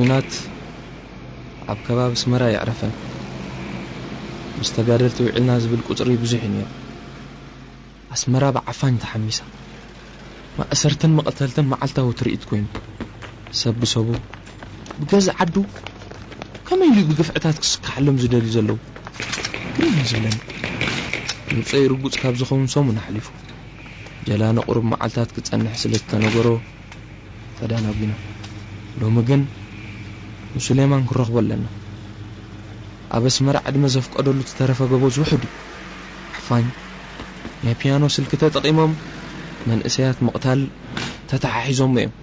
ኲናት ኣብ ከባቢ ኣስመራ የዕረፈን። ምስ ተጋደልቲ ውዒልና ዝብል ቁጽሪ ብዙሕ እዩ ነይሩ። ኣስመራ ብዓፋኝ ተሓሚሳ። ማእሰርትን መቐተልትን መዓልታዊ ትርኢት ኮይኑ፣ ሰብ ብሰቡ ብገዛእ ዓዱ ከመይ ኢሉ ብግፍዕታት ክስካሓሎም ዝደልዩ ዘለዉ? ግርም እዩ ዝብለኒ። ምርፀይ ርጉፅ ካብ ዝኸውን ሰሙን ኣሕሊፉ። ጀላኒ ቁሩብ መዓልታት ክፀንሕ ስለ ዝተነገሮ ተዳናጒና። ሎሚ ግን ንሱሌማን ክረኽቦ ኣለና። ኣብ ኣስመራ ዕድመ ዘፍቀደሉ ዝተረፈ ጎበዝ ውሑድ እዩ። ዓፋኝ ናይ ፒያኖ ስልኪ ተጠቒሞም መንእሰያት ምቕታል ተተሓሒዞሞ እዮም።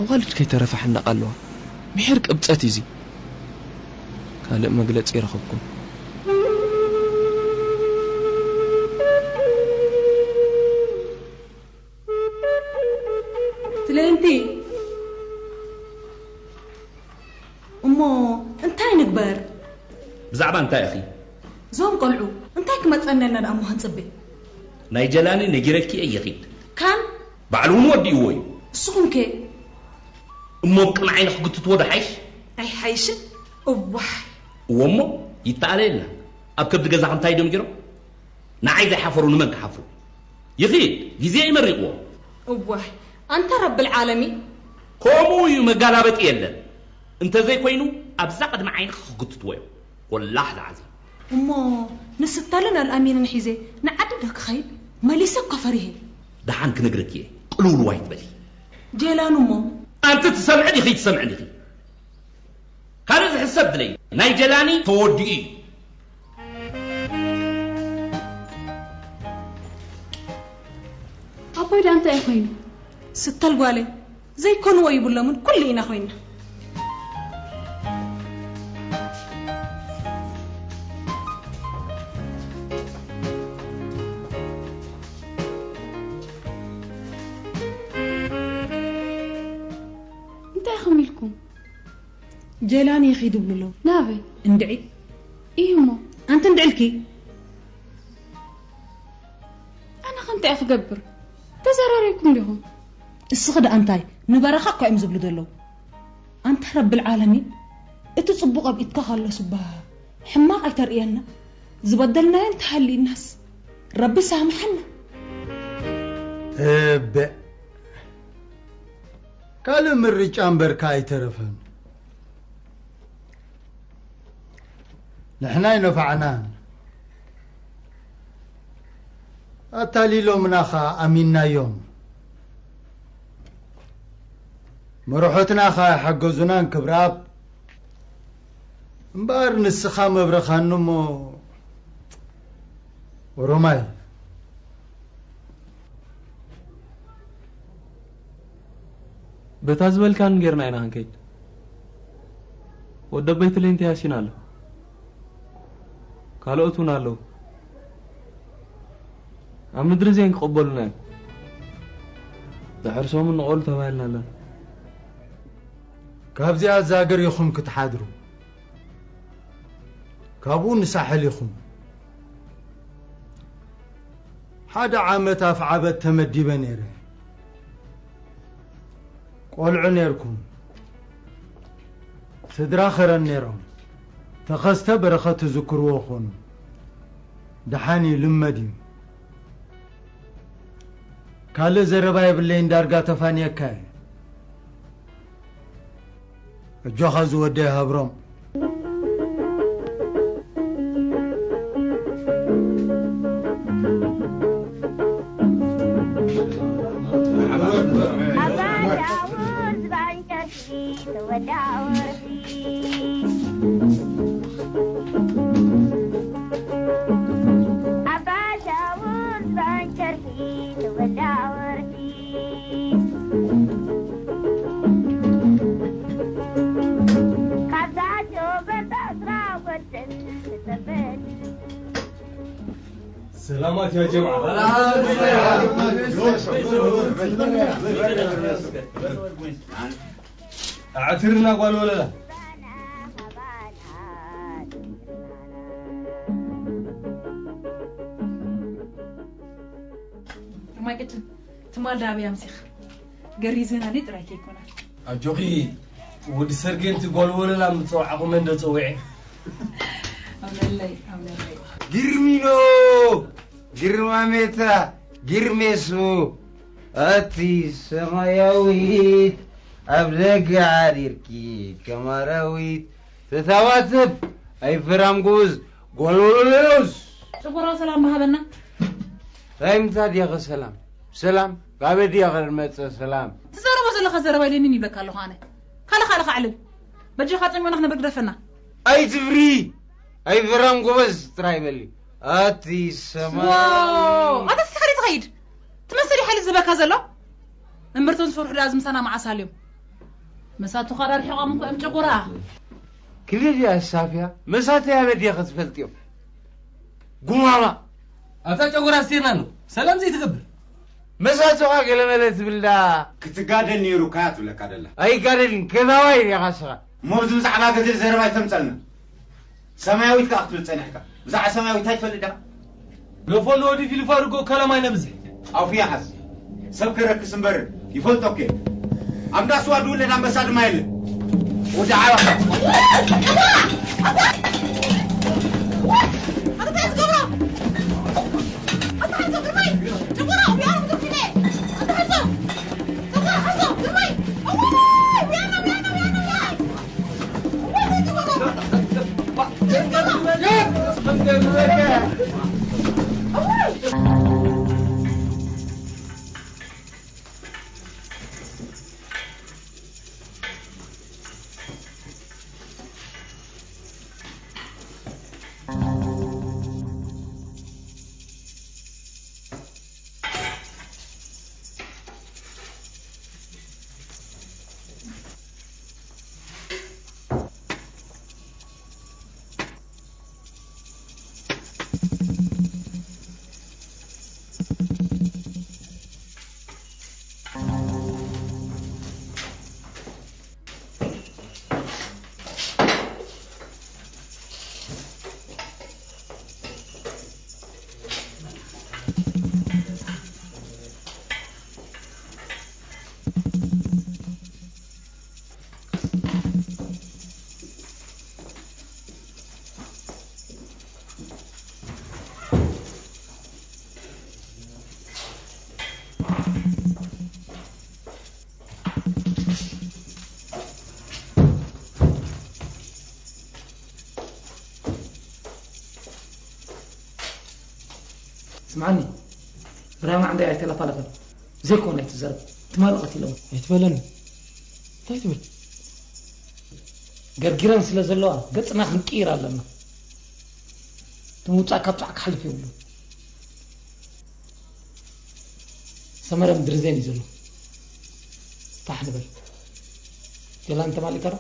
ኣዋልድ ከይተረፋ ሕነቕ ኣለዋ። ምሒር ቅብጸት እዩ እዚ። ካልእ መግለጺ ይረኸብኩም። ትለንቲ እሞ እንታይ ንግበር? ብዛዕባ እንታይ ኢኺ? እዞም ቆልዑ እንታይ ክመጸና ኢና ደኣ እሞ ክንጽበ? ናይ ጀላኒ ነጊረኪ እየ ይኺድ። ካን ባዕሉ እውን ወዲእዎ እዩ። እስኹም ከ? እሞ ብቅን ዓይኒ ክግትትዎ ዶ ሓይሽ? ኣይሓይሽን? እዋይ! እዎ እሞ ይተኣለየልና። ኣብ ከብዲ ገዛኺ እንታይ ድዮም ገይሮም? ንዓይ ዘይሓፈሩ ንመን ክሓፍሩ? ይኺድ፣ ግዜ እዩ መሪቕዎ። እዋይ! ኣንታ ረብል ዓለሚን! ከምኡ እዩ፣ መጋላበጢ የለን። እንተዘይኮይኑ ኣብዛ ቅድሚ ዓይንኺ ክግትትዎ እዮም። ወላሕ ዝዓዚ። እሞ ንስታልን ኣልኣሚንን ሒዘ ንዓዲ ዶ ክኸይድ? መሊሰ እኳ ፈሪሄ። ደሓን ክነግረኪ እየ፣ ቅልውልው ኣይትበሊ። ጀላኑ እሞ? ኣንቲ ትሰምዒ ዲኺ ኣይትሰምዕን ኢኺ? ካልእ ዝሕሰብ ድለይ፣ ናይ ጀላኒ ተወዲኡ እዩ። ኣቦይ ደኣ እንታይ እዩ ኮይኑ? ስተል ጓለይ ዘይኮንዎ ይብሎምን ኩሉ ኢና ኮይንና። እንታይ ኢኹም ኢልኩም? ጀላኒ ይኺድ ይብሉ ኣለዉ። ናበይ? እንድዒ። እዩ እሞ። ኣንቲ እንድዒ ኢልኪ። ኣነ ከ እንታይ እየ ክገብር? ተዘራሪብኩም ዲኹም? እስኺ ደኣ እንታይ ንበረኻ እኳ እዮም ዝብሉ ዘለዉ። ኣንታ ረብል ዓለሚን እቲ ጽቡቕ ኣብ ኢድካ ከሎስ እባ ሕማቕ ኣይተርእየና። ዝበደልናዮ እንተሃልዩናስ ረቢ ይሳምሓና። እበእ ካልእ ምርጫ እምበርካ ኣይተረፈን። ንሕና ኣይነፋዕናን ኣታሊሎምና ኸኣ ኣሚንናዮም። መርሖትና ኸኣ ኣይሓገዙናን ክብረኣብ። እምበኣር ንስኻ መብረኻኒ እሞ ኦሮማይ። በታ ዝበልካኒ ጌርና ኢና ክንከይድ። ወደበይ ትሌንቲ ያሲን ኣሎ። ካልኦት እውን ኣለዉ። ኣብ ምድሪ ዜን ክቕበሉና እዮም። ድሕሪ ሰሙን ንቐሉ ተባሂልና ኣለና። ካብዚኣ ዛግር ኢኹም ክትሓድሩ። ካብኡ ንሳሕል ኢኹም። ሓደ ዓመት ኣፍ ዓበት ተመዲበ ነይረ። ቆልዑ ነይርኩም። ስድራ ኸረን ነይሮም። ተኸስተ በረኸት ትዝክርዎ ኾኑ። ደሓን እዩ፣ ልመድ እዩ። ካልእ ዘረባ የብለይን፣ ዳርጋ ተፋንየካ እየ። ኣጆኻ ዝወደይ ሃብሮም። ሰላማት ያ ጀምዓ። ኣዕትርና ጓል ወለላ። ግርማይ ቅጭን ትማል ዳበይ ኣምሲኻ ገሪዘናኒ ጥራይ ከይኮና ኣጆኺ ወዲ ሰርጌንቲ ጓል ወለላ ምጽዋዕኹም እንደ ጽውዒ። ኣምለለይ፣ ኣምለለይ። ግርሚኖ፣ ግርማሜታ፣ ግርሜሱ፣ ኣቲ ሰማያዊት ኣብ ደገ ሓዲርኪ ከም ኣራዊት ተታባትብ ኣይፈራም ጎዝ ጓል ወለሎስ። ጨጎራው ሰላም መሃበና። ራይምታ ዲያኸ ሰላም ሰላም ካበ ዲያኸ መጸ ሰላም። ትዛረቦ ዘለኻ ዘረባ ኢለኒን ይብለካ ኣለኹ ኣነ። ካልእ ካልእ ካዕልል። በጃኻ ጸሚቕና ክነብር ግደፈና። ኣይትፍሪ ኣይፈራም ጎበዝ ጥራይ በሊ። ኣቲ ሰማይ። ዋው! ኣታ እስኪ ከዲ ትኸይድ ትመስል ሓይሊ ዝበካ ዘሎ። እምብርቶም ዝፈርሑ ደኣ ዝምሳና መዓስ ሃልዮም። መሳቱኻ ዳርሒቖም እኮ እዮም ጨጎራ። ክልል እያ ሳፍያ መሳተያ በዲኻ ትፈልጥዮም። ጉማማ። ኣታ ጨጎራ ኣስቴርና ነው ሰላም ዘይትገብር። መሳቱኻ ገለመለ ትብል ዳ። ክትጋደል ነይሩካ እያ ትብለካ ደላ። ኣይጋደልን ከታዋይ ኢኻ ስኻ። እሞ ኣብዚ ብዛዕባ ገድል ዘረባ ኣይተምፀልና። ሰማያዊት ከኣ ክትብል ጸኒሕካ። ብዛዕባ ሰማያዊት እንታይ ትፈልጥ ዲኻ? ገፎ ንወዲ ፊልፋ ርጎ ከላማይ ነብዝሕ። ኣፉ ይሓዝ። ሰብ ከረክስ እምበር ይፈልጦ እኮ። ኣብ እንዳ ስዋ ድውለድ ኣንበሳ ድማ የለን። ወዲ ዓባ። ስምዓኒ ብራማ ዕንዳይ ኣይተለፋለፈን ዘይኮነ ኣይትዘረብ ትማሊ ቀቲሎም ኣይትበለኒ እንታይ ትብል ገርጊረን ስለ ዘለዋ ገጽና ክንቅይር ኣለና እቲ ምውጻእ ካብ ጣዕ ክሓልፍ የብሉ ሰመረ ምድሪ ዜን እዩ ዘሎ ፋሕ ንበል ጀላን ተማሊእካ ዶ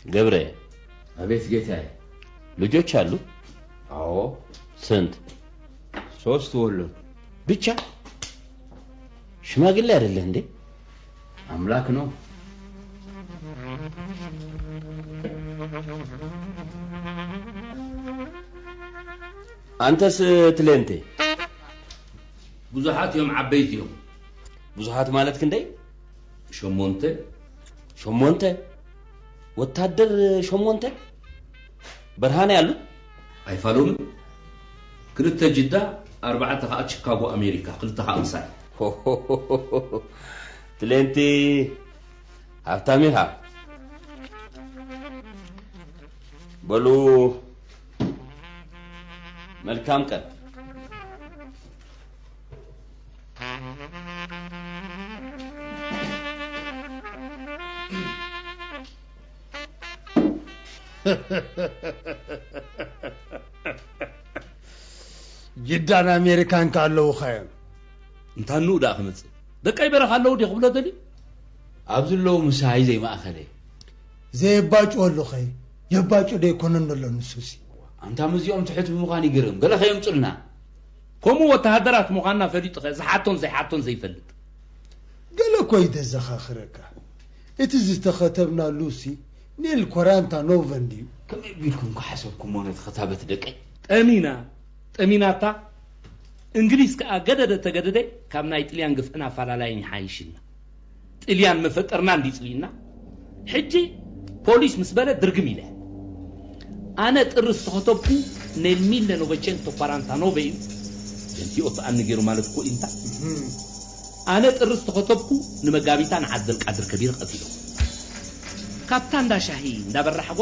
ገብረ፣ አቤት ጌታዬ። ልጆች አሉ? አዎ። ስንት? ሶስት ወለድ። ብቻ? ሽማግሌ አይደለህ እንዴ? አምላክ ነው። አንተስ ትሌንቴ? ብዙሓት እዮም፣ ዓበይቲ እዮም። ብዙሓት ማለት ክንደይ? ሸሞንተ። ሸሞንተ? ወታደር ሸሞንተ? በርሃነ ያሉት? ኣይፋሎምን። ክልተ ጅዳ፣ ኣርባዕተ ኸዓ ቺካጎ ኣሜሪካ፣ ክልተ ኸዓ ምሳይ። ትሌንቲ ሃብታም ኢኻ። በሉ መልካም ቀን። ጅዳን ኣሜሪካን ከ ኣለዉኻ እዮም። እንታ ንኡ ደኣ ክመጽእ ደቀይ በረኻ ኣለዉ ድየ ክብሎ ደልዩ? ኣብዚ ኣለዉ ምሳይ ዘይማእኸለይ። ዘየባጭወሉኸ የባጩ ዶ ኣይኮነን ዘሎ ንሱሲ? ኣንታ ምስዚኦም ትሑት ብምዃን ይግርም። ገለ ከየምጹልና። ከምኡ ወተሃደራት ምዃንና ፈሊጡ ኸ ዝሓቶን ዘይሓቶን ዘይፈልጥ። ገለ እኮ እዩ ዘዘኻኽረካ። እቲ ዝተኸተብናሉሲ ኔል ኮራንታ ኖቨን ድዩ? ከመይ ቢልኩም ክሓሰብኩሞ ነቲ ክታበት ደቀይ? ጠሚና ጠሚናታ እንግሊዝ ከኣ ገደደ ተገደደ ካብ ናይ ጥልያን ግፍዕን ኣፋላላይን ይሓይሽ ኢልና። ጥልያን መፈጠርና እንዲ ጽሊእና። ሕጂ ፖሊስ ምስ በለ ድርግም ኢለ። ኣነ ጥሪ ዝተኸተብኩ ኔል ሚለ ኖቨቸንቶ ኳራንታ ኖቨ እዩ። ጀንቲኦ ተኣኒ ገይሩ ማለት እኮ እዩ እንታ። ኣነ ጥሪ ዝተኸተብኩ ንመጋቢታ ንዓብደልቃድር ከቢር ቀቲሎም። ካብታ እንዳ ሻሂ እንዳበራሕጎ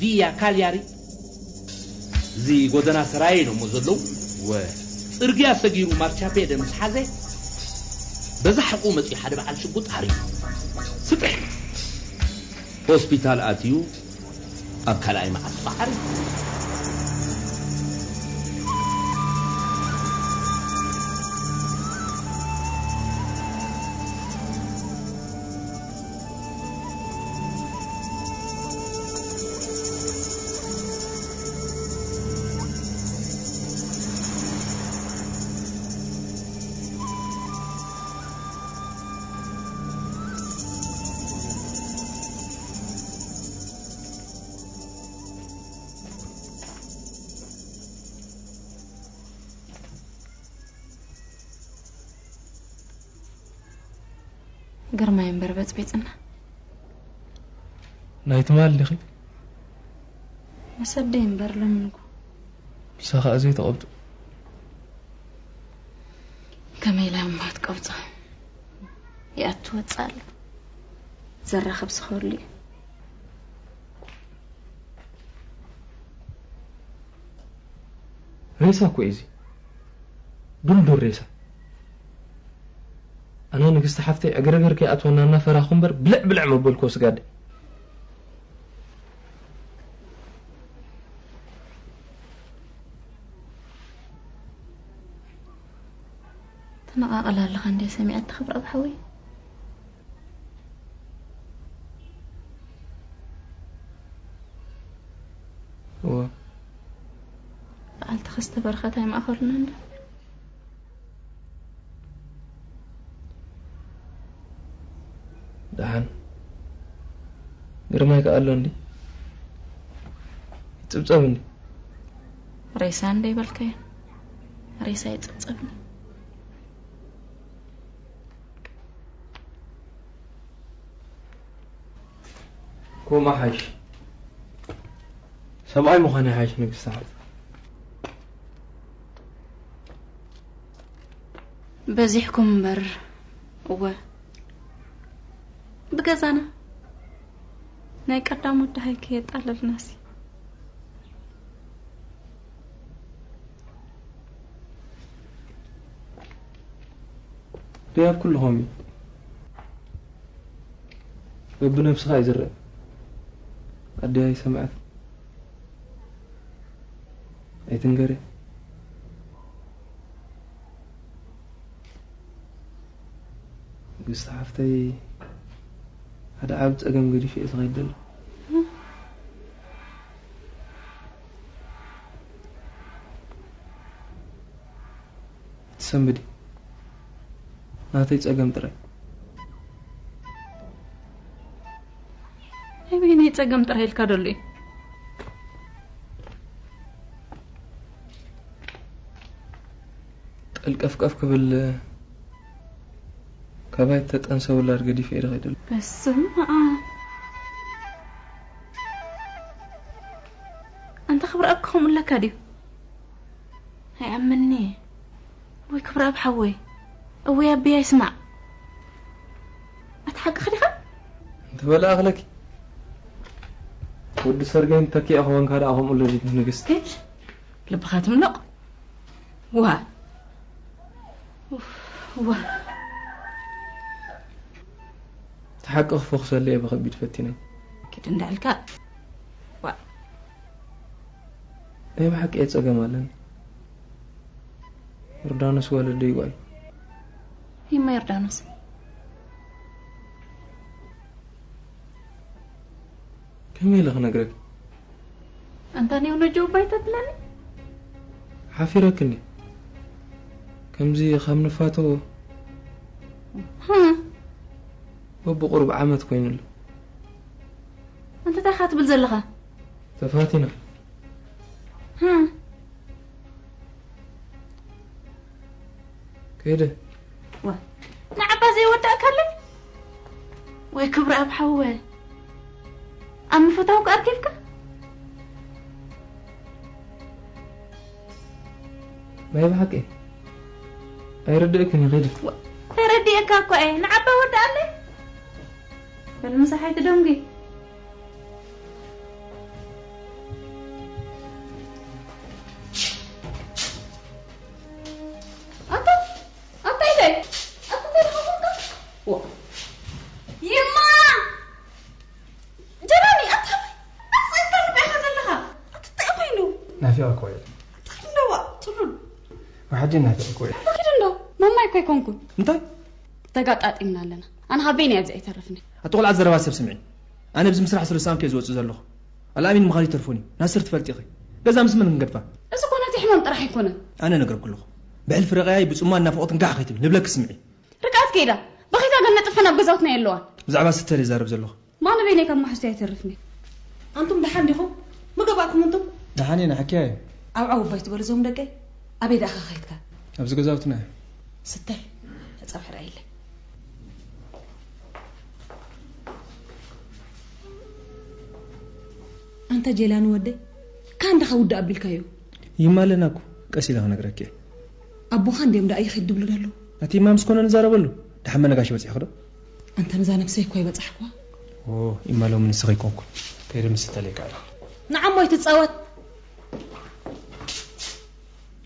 ቪያ ካልያሪ እዚ ጎደና ሰራየ ኢሎሞ ዘለዉ ወ ጽርግያ ሰጊሩ ማርቻፔደ ምስ ሓዘ በዛ ሕቁ መጺኡ ሓደ በዓል ሽጉጥ ሃሪሙ ስጥሕ ሆስፒታል ኣትዩ ኣብ ካልኣይ መዓልቲ ከዓ ዓሪፉ። ግርማይ እምበር በጽቢጽና። ናይ ትማል ዲኺ? መሰደይ እምበር ለምንኩ። ምሳኻ ዘይተቐብጡ። ከመይ ኢላ እሞ ትቀብጾ? ይኣቱ ወጻእ ኣሎ። ዘራኽብ ዝኸሉ እዩ። ሬሳ እኮ እዩ እዚ። ዱልዱል ሬሳ። ኣነ ንግስቲ ሓፍተይ ዕግርግር ከይኣትወና እናፈራኹ እምበር ብልዕ ብልዕ መበልኩዎ ስጋደ። ተነቓቕላ ኣለኻ እንድያ ሰሚዐ ክብረኣብ ሓወይ። እወ። በዓልቲ ክስተ በረኸት ኣይማእኸሉና እንዶ። ደሓን ግርማይ ከኣ ኣሎ እንዲ ይጽብጸብ እንዲ። ሬሳ እንደ ይበልካዮ ሬሳ ይጽብጸብ እንዲ። ከምኡ ሓይሽ ሰብኣይ ምዃን ይሓይሽ ንግስቲ ሓፍተይ። በዚሕኩም እምበር እወ ብገዛና ናይ ቀዳሞት ደሃይ ከየጣለልናሲ። ደይ ኣብ ኩሉ ኸምኡ እዩ። በብነብስኻ እዩ ዝረአ። ኣደይ ኣይሰምዐት ኣይትንገርያ። ንግስቲ ሓፍተይ ሓደ ዓቢ ጸገም ገዲፈ እየ ዝኸይድ ዘለኹ። ትሰንብዲ ናተይ ጸገም ጥራይ። ኣበየናይ ጸገም ጥራይ ኢልካ ደሎ እዩ? ጠልቀፍቀፍ ክብል ካባይ ተጠንሰ ውላድ ገዲፈ እየ ዝኸይድ ዘለኹ። በስመ ኣብ። ኣንታ ክብረኣብ ከምኡ ኣለካ ድዩ? ኣይኣምንኒ። ወይ ክብረኣብ ሓወይ። እወይ ኣበይ ኣይስማዕ። ኣቲ ሓቅኺ ዲኻ? እንተበለ ኣኽለኪ ወዲ ሰርገይን ተኪኣ ክኾንካ ደኣ ከምኡ ለሊት ንግስቲ። ልብኻ ትምለቕ። ዋ ዋ ተሓቂ ክፈኹሰለ እየ ብኸቢድ ፈቲነ። ኪድ እንዳልካ ዋ ናይ ብሓቂ እየ ጸገም ኣለኒ። ዮርዳኖስ ወለደይ ጓይ። ይማ ዮርዳኖስ። ከመይ ኢለ ክነግረኪ? ኣንታ ኔው ነጆ ባይታ ትብለኒ? ሓፊረኪ እንዴ? ከምዚ ከም ንፋቶ። ሃ? በብቑሩብ ዓመት ኮይኑሉ። ኣንተ እንታይ ኢኻ ትብል ዘለኻ? ተፋቲና። ሃ? ከይደ። ዋ፣ ንዓባ ዘይወዳእካለይ? ወይ ክብሪ ኣብ ሓወ። ኣብ ምፈታውካ ኣርኪብካ? ናይ ብሓቂ ኣይርድእክን ይኸይድ። ዋ፣ ተረዲእካ እኮ እየ። ንዓባ ወዳኣለይ። በል ምሳሕ ኣይትደንጉ። ኣታ ኣታ ኢለ ኣታ እንታይ ደኸምካ? ዋ፣ ይማ ጀራኒ ኣታ ኣታ እንታይ ትገብር ኢኻ ዘለኻ? ኣታ እንታይ ኮይኑ? ናፊቐ እኮ እየ። እንታይ ኣለዋ? ትሉል። ዋሕዲ ናፊቐ እኮ እየ። እንታይ እንዶ? ማማይ እኮ ኣይኮንኩን። እንታይ? ተጋጣጢምና ኣለና። ኣነ ሃበይን ኣብዚ ኣይተርፍኒ። ኣቲ ቆልዓ ዘረባ ሰብ ስምዒ። ኣነ ኣብዚ ምስራሕ ስለ ዝሰኣንኩ እየ ዝወፅእ ዘለኹ። ኣልኣሚን ምዃኑ ይተርፎን እዩ። ናስር ትፈልጢ ኢኺ። ገዛ ምስ መን ክንገድፋ? እዚ እኮ ነቲ ሕማም ጥራሕ ኣይኮነን። ኣነ ነግረኩ ኣለኹ። ብሕልፊ ረቐያይ ብፅሟን ናፍቖትን ጋሕ ከይትብል ንብለኪ ስምዒ። ርግኣት ከይዳ። በኺታ ገል ነጥፈ ናብ ገዛውትና የለዋን። ብዛዕባ ስተር ይዛረብ ዘለኹ። ማን በይነይ ካብ ማሕሱት ኣይተርፍኒ። ኣንቱም ደሓን ዲኹም? መገባእኩም እንቱም? ደሓን እየ፣ ንሓኪያ እየ። ኣብ ዓው ኣባይ ትበሉ እዞም ደቀይ? ኣበይ ደኣ ከኸይድካ? ኣብዚ ገዛውትና እየ። ስተ፣ ጸብሒ ርኣይለ። ኣንታ ጀላኒ ወደይ፣ ካንዳኻ ውድእ ኣቢልካዮ? ይማለና እኮ፣ ቀስ ኢለ ክነግረኪ እየ። ኣቦኻ እንድዮም ደኣ ይኺድ ድብሉ ደለዉ? ኣቲ ይማ ምስ ኮነ ንዛረበሉ። ደሓን መነጋሽ በጺሕኺ ዶ? ኣንታ ነዛ ነብሰይ እኮ ይበጻሕኳ። ኦ፣ ይማ ሎሚ ንስኺ ኣይኮንኩን። ከይደ ምስ ተለይካ ኣለኹ። ንዓሞ ኣይትጻወት።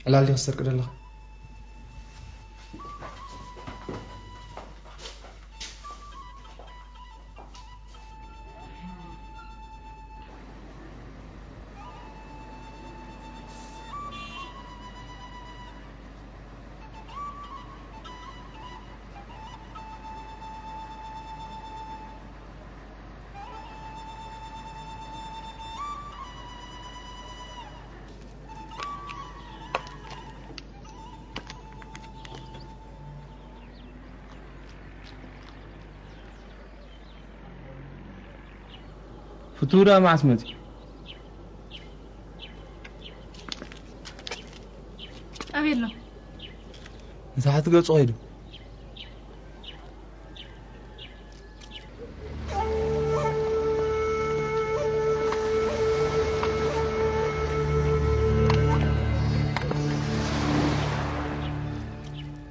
ዕላል ዲኺ ትሰርቂ ደለኻ? ፍቱው ደኣ መዓስ መጺኡ? ኣበይ ኣሎ? ንሳሓት ገጹ ኸይዱ።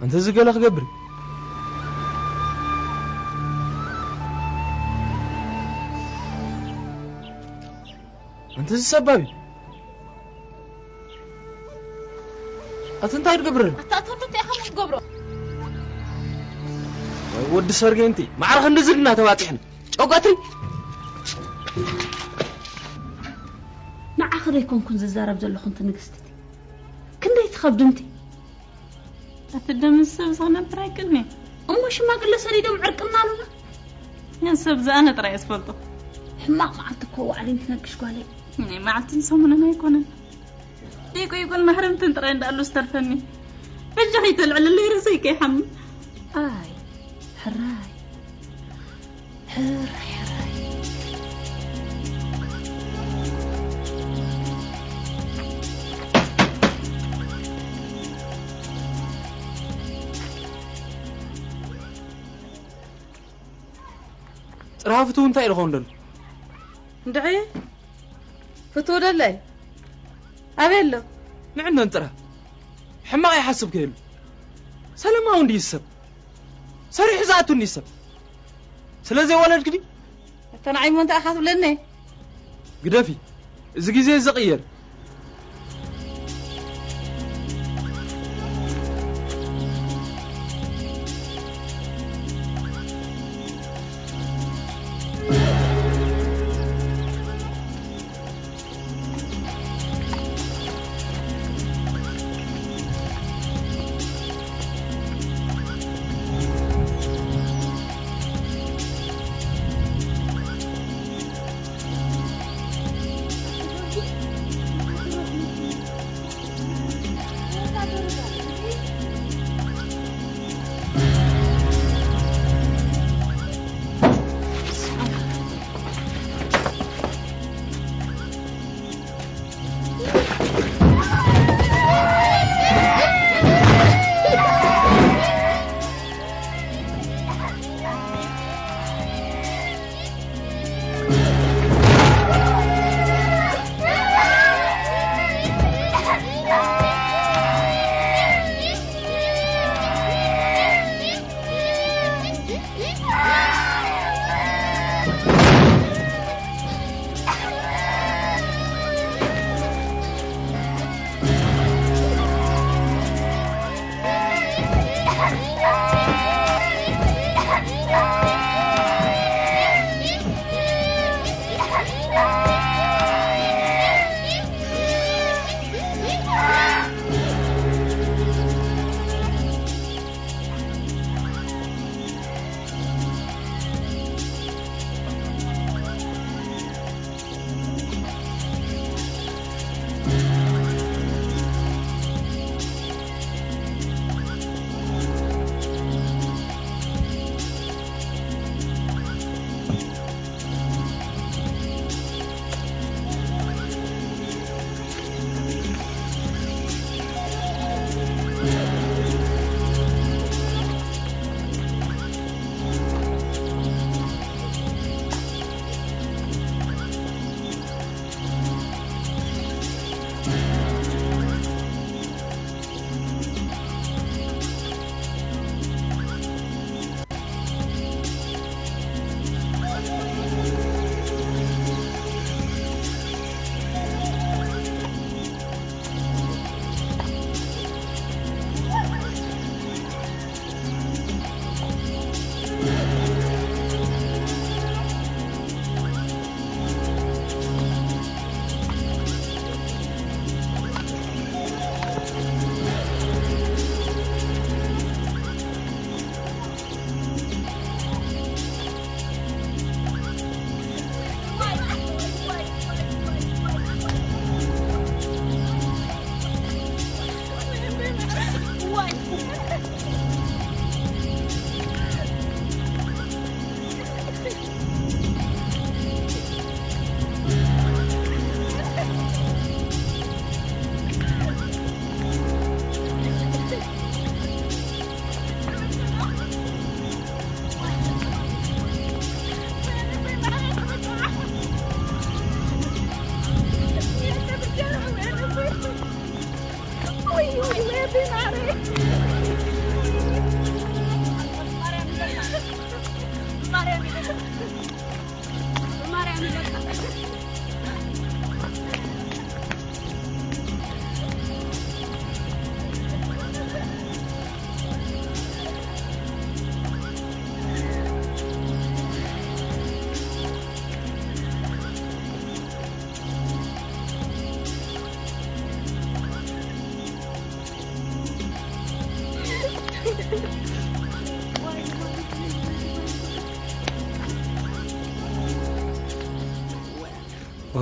ኣንተ እዚ ገለ ክገብር። ኣንተ እዚ ሰባቢ። ኣቲ እንታይ ትገብር? ኣታ ኣታ እንታይ ኢኻ ትገብሮ? ወዲ ሰርገንቲ፣ ማዕረ ክንዲ ዝድና ተባጺሕና። ጨጓትሪ። ንዓኺ ዘይኮንኩን ዝዛረብ ዘለኹ፣ ኣንቲ ንግስቲ። ክንደይ ትኸብዲ፣ ኣንቲ። ኣቲ ደምስ ሰብ ዝኽነብር ኣይክእልኒ። እሞ ሽማግለ ሰዲዶም ዕርቅና ኣሉና። ግን ሰብ ዝኣነ ጥራይ እየ ዝፈልጦ። ሕማቕ መዓልቲ እኮ ዋዕሊን ትነግሽ ጓለይ። ናይ መዓልትን ሰሙንን ኣይኮነን። ደይቆይ ጓል ማሕረምትን ጥራይ እንዳኣሉ ዝተርፈኒ። በጃኺ ተልዕልለይ ርእሰይ ከይሓምም። ኣይ፣ ሕራይ። ሕራይ፣ ሕራይ። ጽርሃ ፍትው እንታይ ኢልኾን ደሎ? እንድዒ ፍትው ደለይ ኣበይ ኣሎ? ንዕነን ጥራ ሕማቕ ይሓስብ ከየሉ ሰለማዊ እንዲ ይሰብ ሰሪሑ ዝኣቱ እንዲ ይሰብ ስለ ዘይወለድክ ድዩ? እታ ንዓይ እሞ እንታይ ኢኻ ትብለኒ? ግደፊ፣ እዚ ግዜ ዝቕየር።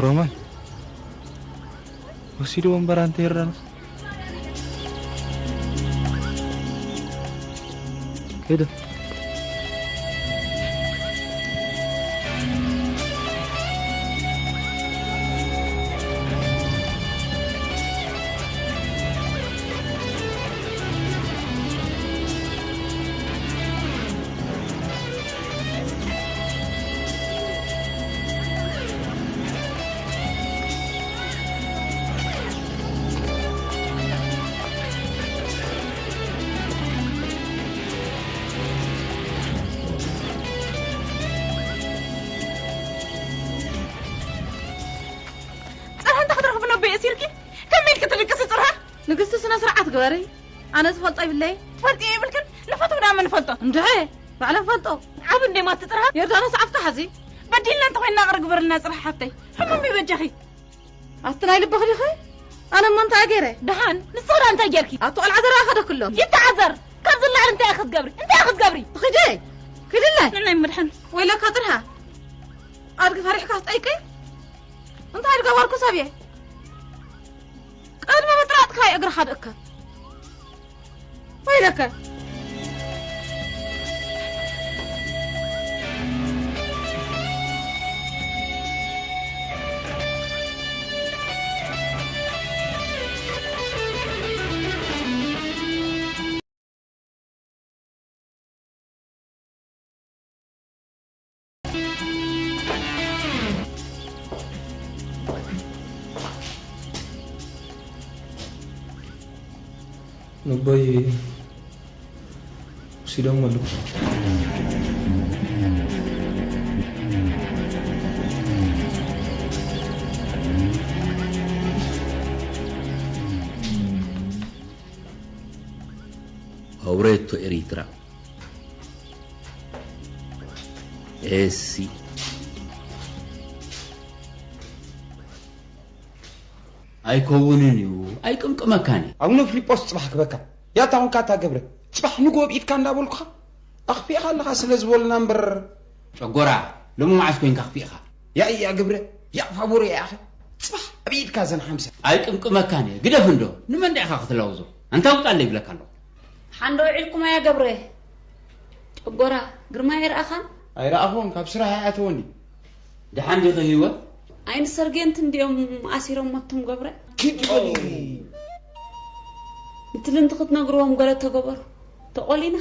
ሮማይ ወሲድዎ እምበር ኣንተ ይረዳና። ሄደ። ጽርሃ እንተ ክትረኽቢ ነቦይ ኣሲርኪ ከመይ ኢልኪ ትድቅሲ ጽርሃ? ንግስቲ ስነ ስርዓት ግበሪ። ኣነ ዝፈልጦ ይብለይ። ትፈልጥዮ የብልክን ንፈትው ደኣ መን ይፈልጦ? እንድዒ ባዕለን ፈልጦ። ዓቢ እንዴ ማቲ ጽርሃ? ዮርዳኖስ ዓፍካ ሓዚ። በዲልና እንተኾይንና ቅሪ ግበርልና ጽርሃ ሓፍተይ። ሕሙም ይበጃኺ። ኣቲ ናይ ልብኺ ዲኺ? ኣነ እሞ እንታይ ገይረ? ደሓን ንስኺ ደኣ እንታይ ጌርኪ? ኣቲ ቆልዓ ዘረባ ከደክሎም። ይተዓዘር። ካብ ዝለዓል እንታይ ኢኺ ክትገብሪ? እንታይ ኢኺ ክትገብሪ? ኺዲ ኪድለ። ንናይ ምድሓን። ወይለካ ጥርሃ ኣድጊ ፈሪሕካ ትጠይቂ? እንታይ ዝገበርኩ ሰብ እየ? ቅድሚ ምጥራጥካ እየ እግርኻ ድእከብ። ወይለከ። ነቦይ ወሲዶሞ ኣለዉ። ኣውሬቶ ኤሪትራ ኤሲ ኣይከውንን እዩ ኣይቅምቅመካን እዩ። ኣቡነ ፊልጶስ ጽባሕ ክበካ ያታ ኾንካ እታ ገብረ ጽባሕ ንግሆ ብኢድካ እንዳበልኩኻ ኣኽፊእኻ ኣለኻ ስለ ዝበሉና እምበር። ጨጎራ ሎሚ መዓስ ኮይንካ ኣኽፊእኻ? ያኢ ያገብረ ያእ ፋቡረ ያኣኸ ጽባሕ ኣብ ኢድካ ዘን ሓምሳ። ኣይቅምቅመካን እየ ግደፍ እንዶ ንመን ዲኻ ክትላውዞ ኣንታ ውጻለይ ይብለካ ኣለኹ። ሓንዶ ውዒልኩማ ያገብረ ጨጎራ ግርማ ኣይረኣኻን? ኣይረኣኹን ካብ ስራሕ ኣይኣተወኒ። ደሓን ዲኺ ሂወት? ኣይኒ ሰርጌንት እንድዮም ኣሲሮሞ እቶም ገብረ። ኪድ በሊ። ንትልንቲ ክትነግርዎም ገለ ተገበሩ። ተቆሊና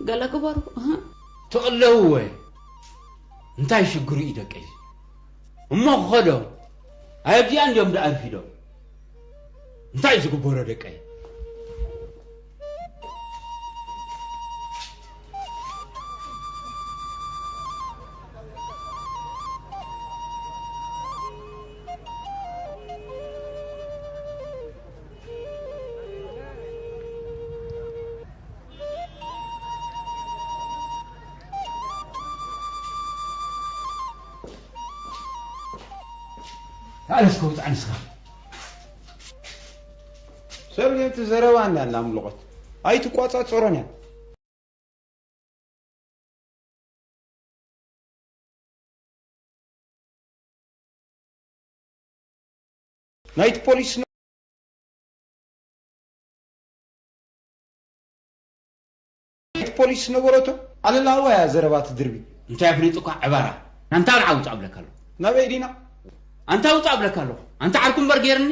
ገለ ግበሩ። እህ። ትቕለውወ እንታይ ሽግሩ እዩ ደቀይ? እሞ ክኸዶ ኣይ ኣብዚኣ እንድዮም ደኣ ኣርፊዶም። እንታይ እዩ ዝግበሮ ደቀይ? ታለስ ከውፅዓ ንስኻ። ሰብ ነቲ ዘረባ እንዳ ኣላምልቖት ኣይትቋጻጸሮን እያ። ናይቲ ፖሊስ ናይቲ ፖሊስ ነበረቶ ኣለላዋ እያ ዘረባ ትድርቢ። እንታይ ኣፍሊጡካ ዕባራ ናንታ ርዓ ውፃእ እብለካ ኣለኹ። ናበይ ዲና? ኣንታ ውፃእ እብለካ ኣለኹ። ኣንታ ዓርኩ እምበር ገይርኒ።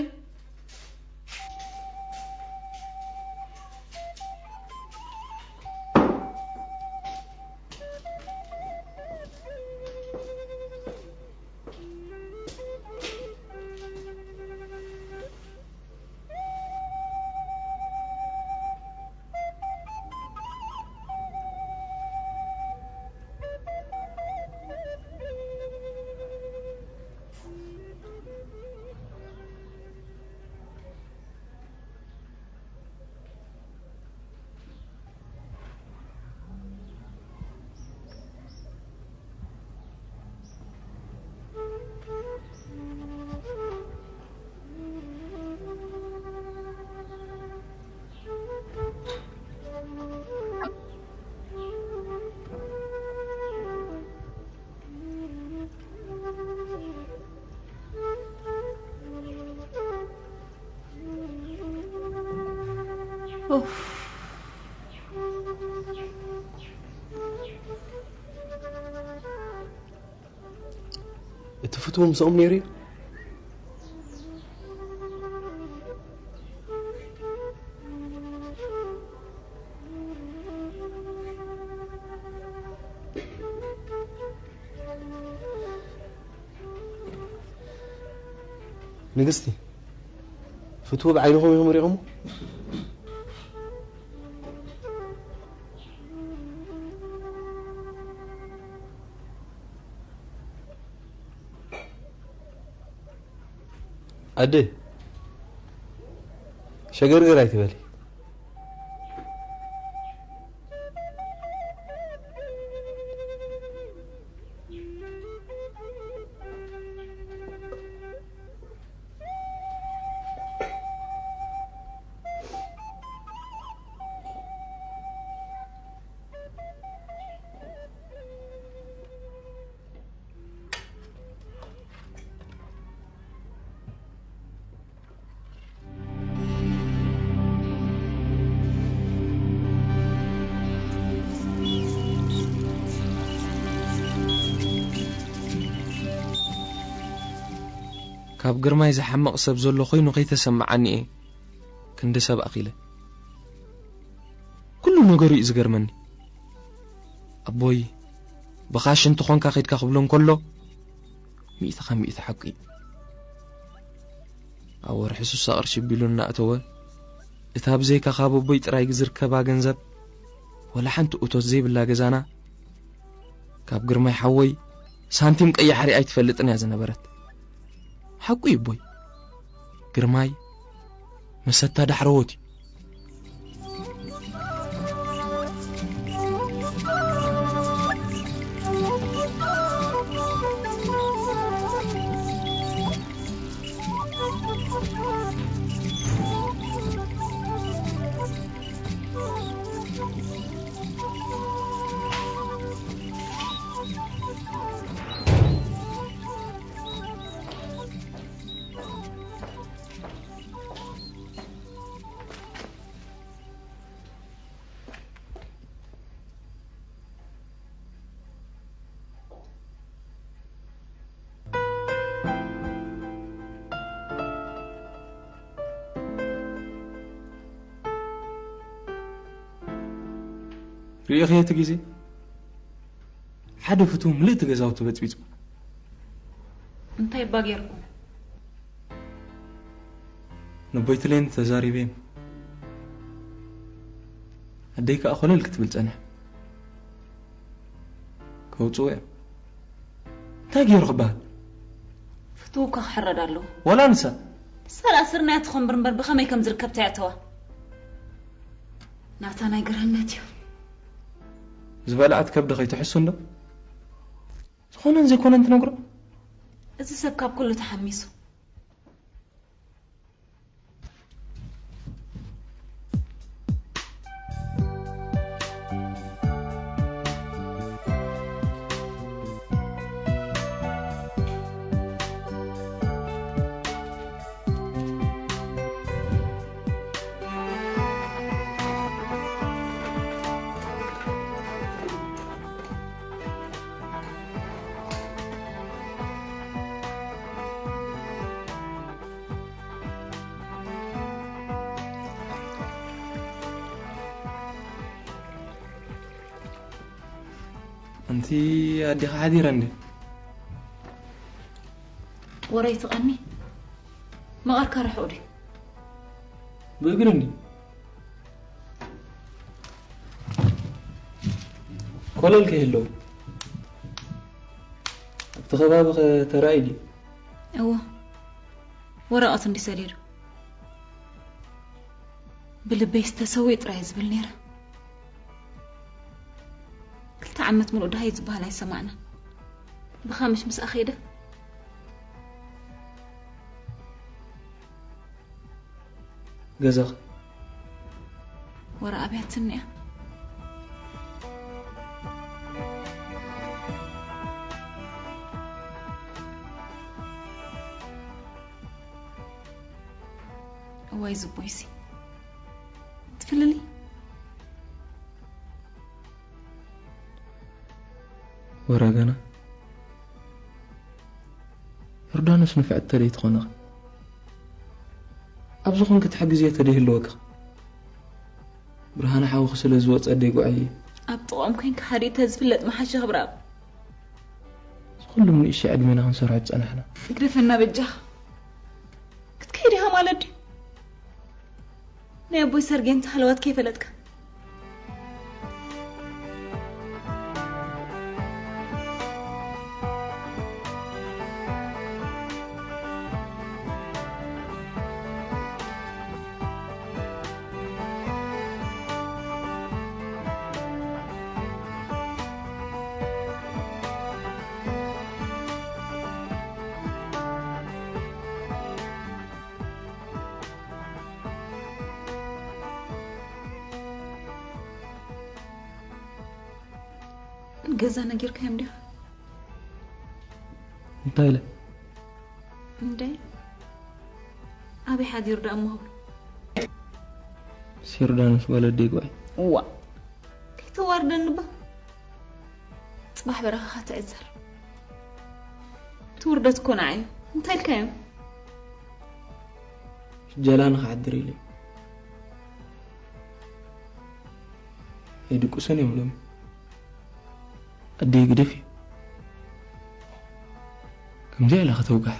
ኡፍ። እቲ ፍትው ምስኦም ነይሩ እዩ። ንግስቲ፣ ፍትው ብዓይንኹም ኢኹም ሪእኹሞ? ኣደ፣ ሸገርገር ኣይትበሊ። ካብ ግርማይ ዝሓምቕ ሰብ ዘሎ ኮይኑ ከይተሰምዓኒ እየ ክንዲ ሰብ ኣኺለ። ኩሉ ነገሩ እዩ ዝገርመኒ። ኣቦይ፣ ብኻሽ እንተኾንካ ኸይድካ ክብሎ እንከሎ፣ ሚእቲ ካብ ሚእቲ ሓቂ እዩ። ኣብ ወርሒ ሱሳ ቅርሺ ቢሉ እናእተወ፣ እታ ብዘይካ ካብ ኣቦይ ጥራይ ዝርከባ ገንዘብ፣ ወላ ሓንቲ እቶት ዘይብላ ገዛና፣ ካብ ግርማይ ሓወይ ሳንቲም ቀያሕ ሪኣ ኣይትፈልጥን እያ ዝነበረት። ሓቁ እዩ ኣቦይ። ግርማይ መሰታ ዳሕረዎት እዩ። ርኢኽዮ እቲ ግዜ? ሓደ ፍትው ምልእቲ ገዛውቲ በጽቢጹ። እንታይ እባ ጌርኩም? ነቦይትሌን ተዛሪበዮም። ኣደይ ከኣ ኮለል ክትብል ጸንሐ። ከውጽኡ እዮም። እንታይ ገይሩ ክበሃል? ፍትውካ ክሕረድ ኣለዎ። ወላ ንሳ። ንሳ ደኣ ስርናያ ትኾን ብርምበር ብኸመይ ከም ዝርከብ ተየእተዋ። ናታ ናይ ግርህነት እዩ። ዝበልዓት ከብዲ ከይትሕሱ እንዶ። ዝኾነን ዘይኮነን ትነግሮ። እዚ ሰብ ካብ ኩሉ ተሓሚሱ። ኣንቲ ኣዴኻ ሓዲራ እንዴ? ወረይ ትቐኒ? መቐርካ ርሑቕ ድዩ? ብእግሪ እንዲ። ኮለል ከይህለው። ኣብቲ ከባቢ ኸ ተራእዩ ድዩ? እወ። ወረቐት እንዲ ሰዲዱ። ብልበይ ዝተሰውእ ጥራይ ዝብል ነይረ። ክልተ ዓመት ምሉእ ደሃይ ዝበሃል ኣይሰማዕና። ብኻምሽ ምስኣ ከይደ። ገዛኽ? ወረ ኣብያትኒ እያ። እዋይ ዝቦይሲ። ትፍልል ወረ ገና። ዮርዳኖስ ንፍዕቲ ተደይ ትኾንኻ? ኣብዚ ኾንክ ትሕግዝዮ ተደይ ህልወካ? ብርሃነ ሓውኺ ስለ ዝወፀ ደይ ጉዓይ እየ። ኣብ ጥቕኦም ኮይንካ ሓዲተ ዝፍለጥ መሓሸ ክብራብ። እዚ ኩሉም ንእሽተይ ዕድሜና ክንሰርሖ ዝፀናሕና። ግደፈና በጃኻ። ክትከይድ ኢኻ ማለት ድዩ? ናይ ኣቦይ ሰርጌን ተሃለዋት ከይፈለጥካ። ገዛ ነጊርካዮም ዲኻ? እንታይ ኢለ? እንደ ኣበይ ሓዲሩ ደኣ እሞ? ዮርዳኖስ ጓል ኣደይ ጓይ። እዋ፣ ከይተዋርደኒ ባ። ጽባሕ በረኻኻ ትዕዘር። እቲ ውርደት እኮ ንዓይ እዩ። እንታይ ኢልካዮም? ጀላኒ ክዓድር ኢለ። ኣይድቅሱን እዮም ሎሚ። ኣደይ ግደፊ። ከምዚኣ ኢላ ከተውግሕ።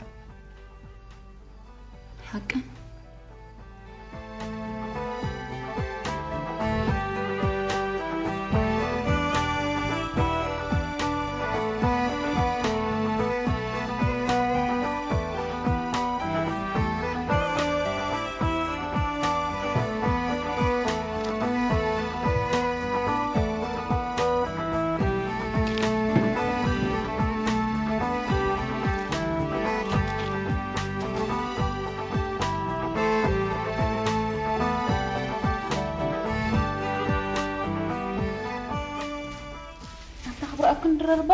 ሓቅን። ኣንታ ክብሪ ኣብ ክንድረርባ